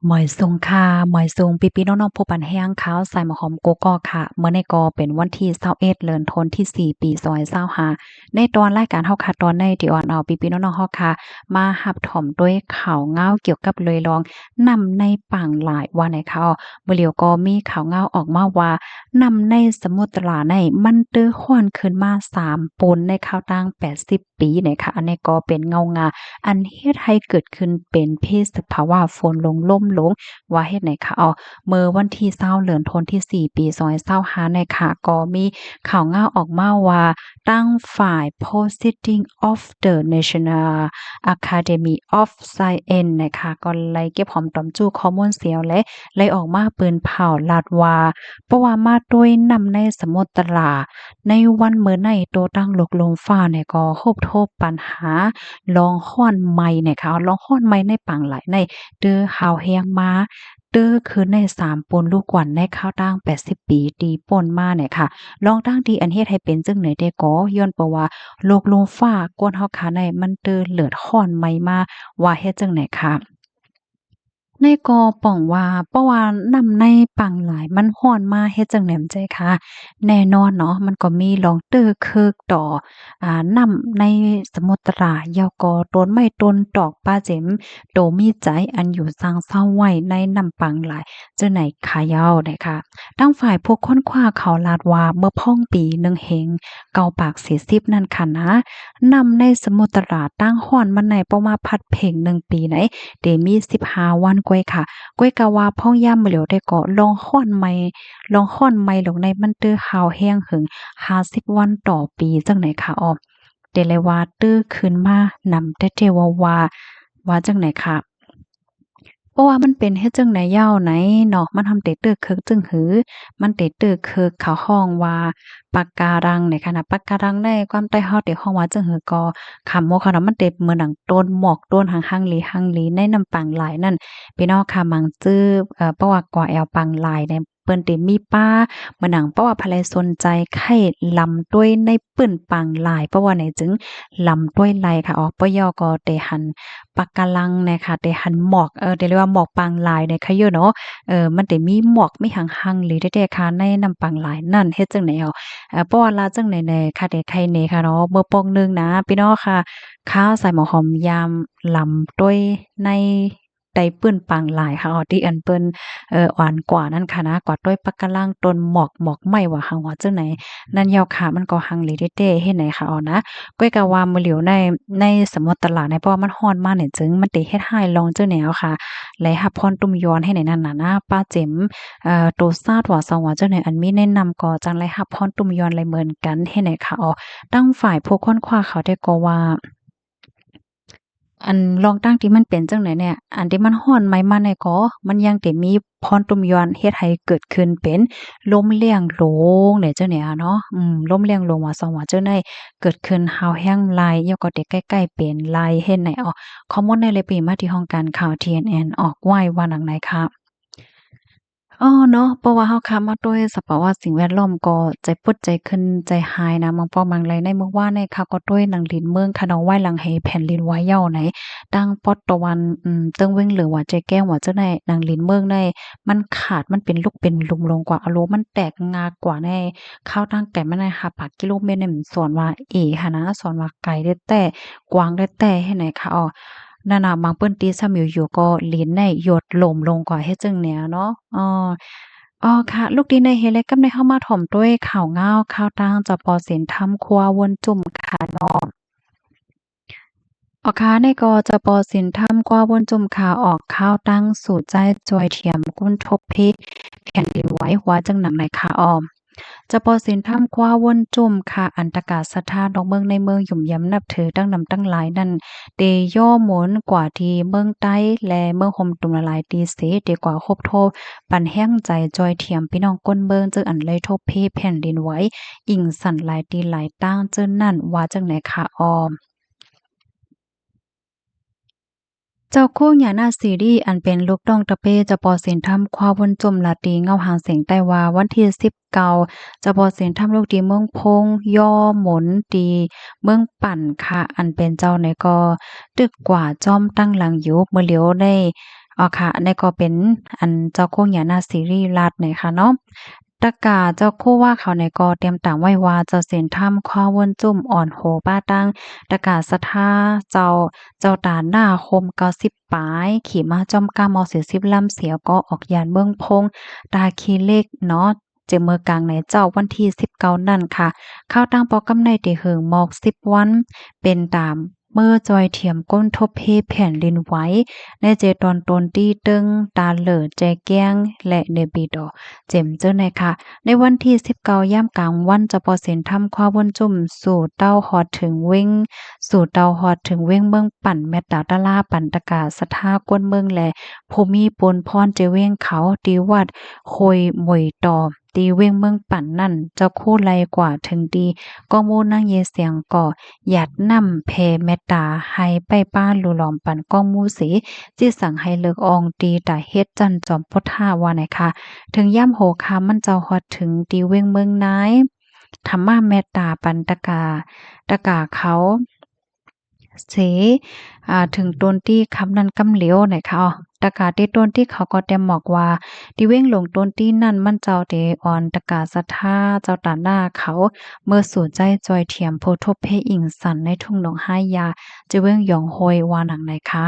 ໝາຍສູງຄ່ະ ໝາຍສູງພີ່ໆນ້ອງໆຜູ້ປັນແຮງຂ່າວສາຍໝາກຫອມກົກກອກຄ່ະ. ມື້ນີ້ກໍເປັນວັນທີຊາວເອັດ ເດືອນທັນວາ ປີສອງພັນຊາວຫ້າ. ໃນຕອນລາຍການເຮົາຄ່ະ ຕອນໃນທີ່ອອນເອົາພີ່ໆນ້ອງໆເຮົາຄ່ະ ມາຮັບຊົມດ້ວຍຂ່າວງາວກ່ຽວກັບເລື່ອງລອງນ້ຳໃນປາງລາຍວ່າແນວໃດຄ່ະ. ມື້ຫຼຽວກໍມີຂ່າວງາວອອກມາວ່າ ນ້ຳໃນສະໝຸດຕະຫຼາໃນມັນເຕີຮ້ອນຂຶ້ນມາສາມປູນໃນຄາວຕ່າງແປດສິບ ປີນີ້ຄ່ະ. ອັນນີ້ກໍເປັນເງົາງາອັນເຮັດໃຫ້ເກີດຂຶ້ນເປັນເພດສະພາວະຝົນລົງລົມລົງວ່າເຮັດໃດຄ່ະ. ເອົາ ເມື່ອວັນທີຊາວ ເດືອນທັນວາ ປີສອງພັນຊາວຫ້ານີ້ຄ່ະ ກໍມີຂ່າວງາວອອກມາວ່າ ທາງຝ່າຍ Position of the National Academy of Science ນີ້ຄ່ະ ກໍໄດ້ເກັບຫອມຕອມຈຸຂໍ້ມູນສ່ຽວ ແລະ ໄດ້ອອກມາປືນເຜົາລາດວ່າ ເພາະວ່າມາດ້ວຍນ້ຳໃນສະໝຸດຕະຫຼາ ໃນວັນມື້ໃນ ໂຕທາງໂລກລົມຟ້ານີ້ກໍພົບທົບບັນຫາລອງຮ້ອນໃໝ່ນີ້ຄ່ະ. ລອງຮ້ອນໃໝ່ໃນປາງລາຍໃນເຕີຮ້ອນແຮງມາ ເຕີຂຶ້ນໃນສາມປູນລູກກວ່າໃນຄາວຕ່າງແປດສິບປີທີ່ຜ່ານມານີ້ຄ່ະ. ລອງທັງທີ່ອັນເຮັດໃຫ້ເປັນຈັ່ງໃດແດ່ກໍຍ້ອນເພາະວ່າໂລກລົມຟ້າກວນເຮົາຄ່ະໃນມັນເຕີເລືອດຮ້ອນໃໝ່ມາວ່າເຮັດຈັ່ງໃດຄ່ະ. ໃນກໍປ້ອງວ່າ ເພາະວ່ານ້ຳໃນປາງລາຍມັນຮ້ອນມາເຮັດຈັ່ງໃດແມ່ນໃຈຄ່ະ. ແນ່ນອນເນາະ ມັນກໍມີລອງເຕີເຄີກຕໍ່ ອາ ນ້ຳໃນສະໝຸດຕະຫຼາ ແລ້ວກໍຕົ້ນໄມ້ຕົ້ນຕອກປ່າເຕັມໂຕມີໃຈ ອັນຢູ່ສ້າງເຊົາໄວ້ໃນນ້ຳປາງລາຍ ເຈົ້າໃນຂາຍາວໄດ້ຄ່ະ. ທາງຝ່າຍຜູ້ຄົ້ນຄວ້າເຂົາລາດວ່າ ເມື່ອພອງປີໜຶ່ງເຮງເກົ້າປາກສີ່ສິບນັ້ນຄ່ະນະ ນ້ຳໃນສະໝຸດຕະຫຼາ ທາງຮ້ອນມັນໃນປະມານພັດເພັງໜຶ່ງປີໃນ ເດມີສິບຫ້າວັນກວ່າຄ່ະ. ກວຍກະວ່າພອງຍາມມື້ຫຼຽວແດ່ກໍລອງຮ້ອນໃໝ່ ລອງຮ້ອນໃໝ່ລົງໃນມັນເຕີຮາວແຮງເຖິງຫ້າສິບວັນຕໍ່ປີຈັ່ງໃດຄ່ະ. ອອມ ເດເລີຍວ່າເຕີຂຶ້ນມານຳແທ້ໆວ່າ ວ່າ ວ່າຈັ່ງໃດຄ່ະ. ເພາະວ່າມັນເປັນເຮັດຈັ່ງໃດຍາວໃນເນາະ ມັນທຳເຕເຕີເຄີກຈຶ່ງຫື ມັນເຕເຕີເຄີກ ເຂົາຮ້ອງວ່າປະກາລັງໃນຂະນະ ປະກາລັງໃນຄວາມໃຕ້ເຮົາເຕຮ້ອງວ່າຈັ່ງຫືກໍຄຳໝົດເຂົານະ ມັນເຕເໝືອນດັ່ງຕົ້ນໝອກ ຕົ້ນຫັງຮັງລີ ຫັງລີໃນນ້ຳປາງລາຍນັ້ນ ພີ່ນ້ອງຄ່ະ. ມັນຈື່ ເອີ ເພາະວ່າກວ່າແອວປາງລາຍໃນ ເພິ່ນເຕມີປ່າ ເໝືອນດັ່ງ ເພາະວ່າໃຜໃດສົນໃຈໃຄ່ລຳດ້ວຍໃນ ປືນປາງລາຍ ເພາະວ່າໃນຈຶ່ງລຳດ້ວຍໄລຄ່ະ. ອອກ ປະໂຫຍກກໍເຕຫັນປະກາລັງນະຄະ ເຕຫັນໝອກ ເອີ ເຕເອີ້ນວ່າໝອກປາງລາຍນະຄະເອີເນາະ ເອີ ມັນເຕມີໝອກ ມີຫັງຮັງລີແທ້ໆຄ່ະ ໃນນ້ຳປາງລາຍນັ້ນ ເຮັດຈັ່ງໃດເອົາ ເອີ ເພາະວ່າລາຈັ່ງໃດແດ່ຄ່ະ ເຕໄຄເນຄ່ະເນາະ. ເມື່ອປອງໜຶ່ງນະ ພີ່ນ້ອງຄ່ະ ຂ້າວສາຍໝາກຫອມຍາມລຳດ້ວຍໃນ ໃຕ້ປືນປາງລາຍເຮົາ ທີ່ອັນເພິ່ນ ເອີ ອ່ອນກວ່ານັ້ນຄະນະ ກວ່າດ້ວຍປະກາລັງ ຕົ້ນໝອກ ໝອກໄມ້ວ່າເຮົາວ່າຈັ່ງໃດນັ້ນເຈົ້າຄ່ະ. ມັນກໍຮັ່ງເລແທ້ໆ ເຮັດໃດຄະເອົານະ ກ້ອຍກະວ່າມື້ຫຼຽວໃນ ໃນສະໝຸດຕະຫຼາດໃນ ເພາະວ່າມັນຮ້ອນມານີ້ຈຶ່ງ ມັນເຕເຮັດໃຫ້ລອງຈັ່ງແນວຄ່ະ ໄດ້ຮັບພອນຕຸ່ມຢອນເຮັດໃດນັ້ນນະ ປາເຈັມ ເອີ ໂຕຊາດວ່າຊອງວ່າຈັ່ງໃດ ອັນມີໃນນ້ຳກໍຈັ່ງໄດ້ຮັບພອນຕຸ່ມຢອນໄດ້ເໝືອນກັນ ເຮັດໃດຄະເອົາ. ທາງຝ່າຍຜູ້ຄົ້ນຄວ້າເຂົາແຕ່ກໍວ່າ ອັນລອງຕັ້ງທີ່ມັນເປັນຈັ່ງໃດແດ່ ອັນທີ່ມັນຮ້ອນໃໝ່ມາແດ່ກໍ ມັນຍັງເຕັມມີພອນຕຸ່ມຢອນ ເຮັດໃຫ້ເກີດຂຶ້ນເປັນລົມແລ້ງລົງແດ່ຈັ່ງໃດເນາະ ອືມ ລົມແລ້ງລົງວ່າຊອງວ່າຈັ່ງໃດ ເກີດຂຶ້ນຮາວແຮງຫຼາຍ ແລ້ວກໍເຕັມໃກ້ໆເປັນຫຼາຍເຮັດໃດເນາະ. ຂໍ້ມູນໃນລາຍປີມາທີ່ຫ້ອງການຂ່າວ ທີເອັນເອັນ ອອກໄວ້ວ່າດັ່ງໃດຄະ. ອໍ ເນາະ ເພາະວ່າເຮົາຄະມາດ້ວຍສະພາວະສິ່ງແວດລ້ອມກໍໃຈປົດໃຈຂຶ້ນໃຈຫາຍນະ ບາງປອງບາງໄລໃນມື້ວານນີ້ຄະກໍດ້ວຍໜັງລິນເມືອງຄະເນາະ ໄວ້ຫຼັງເຫດແຜ່ນດິນໄຫວເຍົາໃນ ທາງປອດຕາເວັນ ອືມ ເທິງວຽງເຫຼືອວ່າ ເຈແກ້ວວ່າຈັ່ງໃດ ໜັງລິນເມືອງໃນມັນຂາດ ມັນເປັນລຸກເປັນຫຼຸມລົງກວ່າ ອາໂລ ມັນແຕກງາກກວ່າໃນ ຄາວທາງໄກມັນໃນຫ້າປາກກິໂລແມັດໃນ ມັນສ່ວນວ່າເອຫັ້ນນະ ສ່ວນວ່າໄກແທ້ໆ ກວ້າງແທ້ໆ ເຮັດໃດຄະເນາະ. ນັ້ນນະ ບາງພື້ນທີ່ຊ້ຳຢູ່ໆກໍລິນໃນຫຍົດລົມລົງກວ່າເຮັດຈັ່ງແນວເນາະ. ອໍ ອໍ ຄ່ະ ລູກດີໃນເຮເລັກກັບໃນເຮົາມາຖົມດ້ວຍຂ່າວງາວ ຂ່າວຕ່າງຈະປໍສິນທຳຄົວວົນຈຸ້ມຄ່ະເນາະ. ອໍ ຄ່ະ ໃນກໍຈະປໍສິນທຳຄົວວົນຈຸ້ມຄ່ະ ອອກຂ່າວຕັ້ງສູ້ໃຈຊ່ວຍທຽມກຸນທົບເພແຜ່ນດິນໄຫວ ວ່າຈັ່ງນັ້ນໃນຄ່ະ. ອໍ ຈະປໍສິນທຳຄົວວົນຈຸ້ມຄ່ະ ອັນຕະກາສັດທານອກເມືອງໃນເມືອງ ຫຍຸມຢຳນັບຖືຕັ້ງນຳຕັ້ງຫຼາຍນັ້ນ ເຕຍໍໝູນກວ່າທີ່ເມືອງໃຕ້ ແລະ ເມືອງໂຮມຕຸມຫຼາຍໆ ຕີເສ ເຕກວ່າຮົບໂທ ປັນແຮງໃຈ ຈ່ອຍທຽມພີ່ນ້ອງຄົນເມືອງ ເຈີອັນໄລໂທເພແຜ່ນດິນໄຫວ ອີງສັນຫຼາຍຕີຫຼາຍຕ່າງ ເຈີນັ້ນວ່າຈັ່ງໃດຄະ. ອໍ ເຈົ້າຄູຫຍານາຊີຣີ ອັນເປັນລູກນ້ອງຕະເປ ຈະປໍສິນທຳຄວ້າວຸ້ນຈຸ້ມ ລາຕີເງົາຫາງສຽງໃຕ້ວ່າ ວັນທີສິບເກົ້າ ຈະປໍສິນທຳລູກທີ່ເມືອງພົງ ຍໍໝູນທີ່ເມືອງປັ້ນຄະ ອັນເປັນເຈົ້າໃນກໍຕຶກກວ່າຈອມຕັ້ງຫຼັງຢູ່ ມື້ຫຼຽວໄດ້ ອໍ ຄ່ະ ອັນນີ້ກໍເປັນອັນເຈົ້າຄູຍານາສີຣິລັດນີ້ຄ່ະເນາະ. ຕະກາເຈົ້າຄູວາເຂົານີ້ກໍຕຽມຕາມໄວ້ວ່າ ເຈົ້າສິນທຳຄວ້າວົນຈຸ້ມອ່ອນໂຫປາຕັ້ງ ຕະກາສັດທາເຈົ້າ ເຈົ້າຕາໜ້າໂຮມເກົ້າສິບປາຍ ຂີ່ມ້າຈ້ອມກ້າມໍສີ່ສິບລຳ ສຽວກໍອອກຍານເມືອງພົງ ຕາຂີ້ເຫຼັກເນາະ ເຈົ້າເມືອງກາງໃນເຈົ້າວັນທີສິບເກົ້ານັ້ນຄ່ະ. ຂ່າວຕ່າງປອກກຳໃນທີ່ເຫິງໝອກສິບວັນ ເປັນຕາມ ເມືອຈ່ອຍທຽມກົ້ນທົບເພແຜ່ນດິນໄຫວ ໃນເຈຕອນໂຕນຕີເຕີງ ຕາເຫຼີ ແຈແກ້ງ ແລະ ເນປີດໍ ເຈັມເຈີໃນຄ່ະ. ໃນວັນທີສິບເກົ້າ ຍາມກາງວັນ ເຈົ້າພໍ່ສິນທຳຄວ້າວົນຈຸ້ມ ສູ່ເຕົ້າຮອດເຖິງເວັງ ສູ່ເຕົ້າຮອດເຖິງເວັງເມືອງປັ້ນ ແມັດຕາຕະລາ ປັນຕະກາສັດທາກວນເມືອງ ແລະ ຜູ້ມີປູນພອນເຈເວັງເຂົາ ທີ່ວັດຫ້ວຍໝຸຍຕໍ່ ທີ່ເວັງເມືອງປັ້ນນັ້ນ ເຈົ້າຄູໄລ່ກວ່າເຖິງທີ່ ກອງໝູນາງເຢສຽງກໍຢາດນ້ຳແຜ່ແມັດຕາໃຫ້ໄປປ້າລູຫຼອມປັນກອງໝູເສ ຈິສັ່ງໃຫ້ເລີກອອງຕີຕາເຮັດຈັນຈອມພຸດທາວ່າໃນຄ່ະ. ເຖິງຍາມຫົວຄ່ຳມັນເຈົ້າຮອດເຖິງທີ່ເວັງເມືອງນາຍ ທຳມາແມັດຕາປັນຕະກາ ຕະກາເຂົາ ເສ ອາ ເຖິງໂຕນຕີຄຳນັ້ນກຳຫຼຽວໃນຄ່ະ. ຕະກາເຕໂຕນຕີເຂົາກໍແຕ່ໝອກວ່າ ທີ່ເວັງຫຼວງໂຕນຕີນັ້ນ ມັນເຈົ້າເຕອ່ອນຕະກາສັດທາເຈົ້າຕາໜ້າເຂົາ ເມືອສູ່ໃຈຈ່ອຍທຽມໂພທົບເພອິງສັນໃນທົ່ງໜອງຮາຍາ ເຈເວັງຢອງໂຮຍວ່າໜັງໃນຄ່ະ.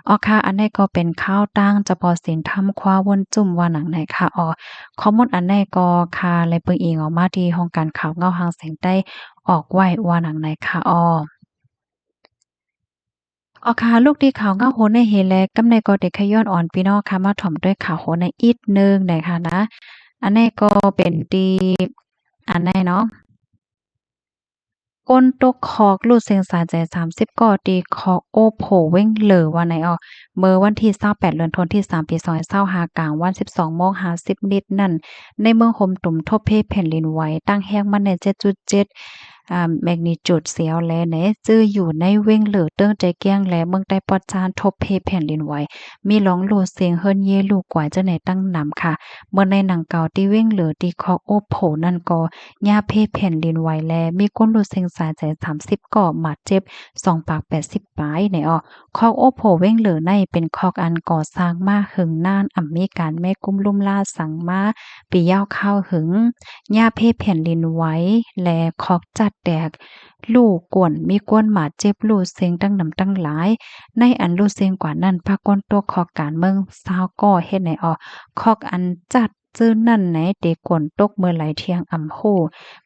ອໍ ຄ່ະ ອັນນີ້ກໍເປັນຂ່າວຕ່າງຈະພໍສິນທຳຄວ້າວົນຈຸ້ມວ່າໜັງໃນຄ່ະ. ອໍ ຂໍ້ມູນອັນນີ້ກໍຂ້າໄດ້ປຶງອີງອອກມາທີ່ຫ້ອງການຂ່າວເງົາຫາງແສງໃຕ້ອອກໄວ້ວ່າໜັງໃນຄ່ະ. ອໍ ອໍ ຄ່ະ ລູກທີ່ຂ່າວເງົາໂຫໃນເຮແລ ກຳໃນກໍເດກຂະຍ້ອນອອນພີ່ນ້ອງຄ່ະ ມາຖ່ອມດ້ວຍຂ່າວໂຫໃນອີກໜຶ່ງໃນຄ່ະນະ. ອັນນີ້ກໍເປັນທີ່ ອັນນີ້ເນາະ ກົ້ນຕົກຄອກ ລູດເສັງສາຍໃຈສາມສິບກໍ ທີ່ຄອກໂອໂພເວັງເຫຼີວ່າໃນ. ອໍ ເມື່ອວັນທີຊາວແປດ ເດືອນທັນວາ ປີສອງພັນຊາວຫ້າ ກາງວັນສິບສອງໂມງຫ້າສິບນິດນັ້ນ ໃນເມືອງໂຮມຕຸມ ທົບເພແຜ່ນດິນໄຫວ ຕັ້ງແຮງມາແນ່ເຈັດຈຸດເຈັດ ອາ ແມັກນີຈູດ ສຽວແລໃນ ຈື່ຢູ່ໃນເວັງເຫຼີ ເຕີງໃຈແກ້ງ ແລະ ເມືອງໃຕ້ປອດຈານ ທົບເພແຜ່ນດິນໄຫວ ມີລອງລູດເສັງເຮືອນເຢລູກວາຍເຈົ້າໃນຕັ້ງນຳຄ່ະ. ເມື່ອໃນໜັງເກົ່າ ທີ່ເວັງເຫຼີ ທີ່ຄອກໂອໂພນັ້ນກໍ ຍາເພແຜ່ນດິນໄຫວ ແລະ ມີກົ້ນລູດເສັງສາຍໃຈສາມສິບກໍ ບາດເຈັບສອງປາກແປດສິບປາຍໃນ. ອໍ ຄອກໂອໂພເວັງເຫຼີໃນ ເປັນຄອກອັນກໍ່ສ້າງມາເຫິງນານ ອຳມີການແມ່ກຸ້ມລຸ່ມລ້າສັງມາປີຍາວຄາວເຫິງ ຍາເພແຜ່ນດິນໄຫວ ແລະ ຄອກຈັດແຕກ ລູກກວນ ມີກວນບາດເຈັບ ລູດເສັງຕັ້ງນຳຕັ້ງຫຼາຍ. ໃນອັນລູດເສັງກວ່ານັ້ນ ປາກກອນຕົວຄອກການເມືອງຊາວກໍເຮັດໃນ. ອໍ ຄອກອັນຈັດ ຈື່ນັ້ນໃນ ເຕກວນຕົກເມື່ອໄຫຼທ່ຽງອຳໂຮ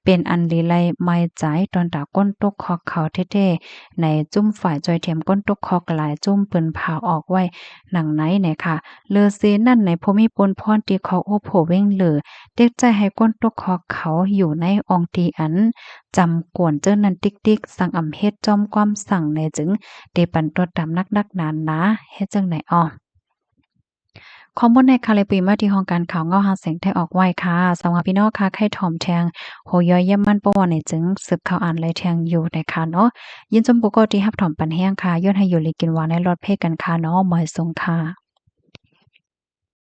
ເປັນອັນລີໄລມາຍໃຈ ຕອນຕາກົ້ນຕົກຄອກເຂົາແທ້ໆໃນ. ຈຸ້ມຝ່າຍຈ່ອຍທຽມກົ້ນຕົກຄອກຫຼາຍຈຸ້ມ ປືນພາວອອກໄວ້ໜັງໃນໃນຄ່ະ. ເຫຼືອເສນັ້ນໃນ ຜູ້ມີປູນພອນທີ່ຄອກໂອໂພເວັງເຫຼີ ເຕັກໃຈໃຫ້ກົ້ນຕົກຄອກເຂົາຢູ່ໃນອ່ອງຕີອັນຈຳກວນເຈີນັ້ນຕິກໆ ສັງອຳເຮັດຈອມຄວາມສັງໃນ ຈຶ່ງເຕປັນຕົວຕາມໜັກໆໜາໆ ເຮັດຈັ່ງໃດ. ອໍ ຂໍ້ມູນໃນຄ່າແລະປີມາທີ່ຫ້ອງການຂ່າວເງົາຫາງແສງໄທອອກໄວ້ຄ່ະ. ສຳລັບພີ່ນ້ອງຄ່ະ ໃຄ່ຖອມແທງໂຫຢ້ອຍຢ້ຽມມັນປະຫວັດໃນ ຈຶ່ງສືບເຂົ້າອ່ານໄລ່ແທງຢູ່ໃນຄ່ະເນາະ. ຍິນຊົມຜູ້ກໍທີ່ຮັບຖອມປັນແຮງຄ່ະ. ຢວນໃຫ້ຢູ່ດີກິນຫວານໃນລອດເພກັນຄ່ະເນາະ. ໝາຍສົງຄ່ະ.